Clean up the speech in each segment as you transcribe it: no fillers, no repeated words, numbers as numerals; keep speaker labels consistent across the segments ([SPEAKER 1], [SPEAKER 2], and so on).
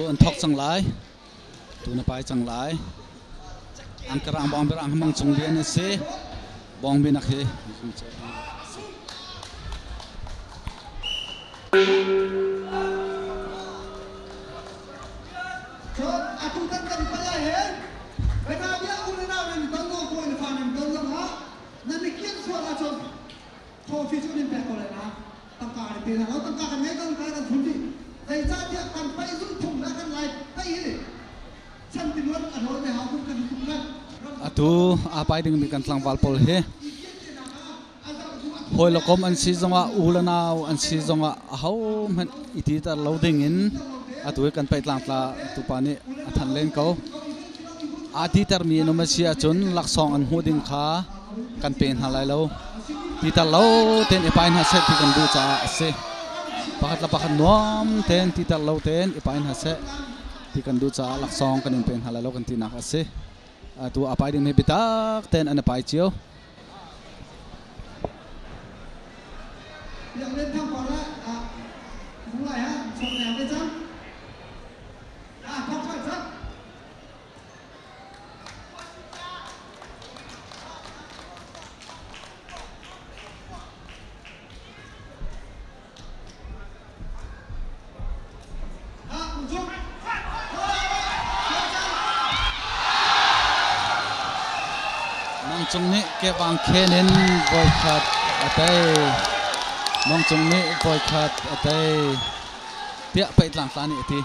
[SPEAKER 1] An thawk cang lai. Tu na pai cang lai. Angkarang bawng berang mang cung lian a si. Bawng binak hi.
[SPEAKER 2] Cun atu kan kan palai he beta bia u le nau nan ton lo ko in fa nan ton lo ha nan i kian sual ahcun trophy cu nin pek ko lai na tangka kan pe hna lo tangka kan ngei kan kan thun dih zeicahtiah kan paih zulhphung le kan lai paih hi chan tiluan a rawl me hau kan kum kan
[SPEAKER 1] Atu aa pai dingmi kan tlangval pawl hi hawi le kom an si zongah u le nau an si zongah ahohmanh i titer lo dingin atu hi kan paih tlangtla tupa nih a thanh len ko. Aa titermi an um a si ahcun laksawng an hmuh ding kha kan pe hna lai lo. Titer lo tein i pai hna seh ti kan duh caah a si. Pakhat le pakhat nuam tein titer lo tein i pai hna seh ti kan duh caah laksawng kan in pe hna lai lo kan tinak a si. Atu a pai ding hi biatak tein an i pai cio. Mang Cung nih kebang khen in voikhat a tei. Mang Cung nih voikhat a tei. Tiah peihtlang tla nih a ti.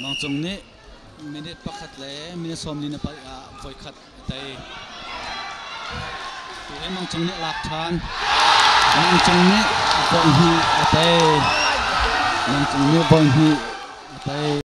[SPEAKER 1] Mang Cung nih minute pakhat le minute 40 na paih ah voikhat a tei. Tu hi Mang Cung nih a lak ṭhan. Mang Cung nih voihnih a tei. Mang Cung nih voihnih a tei.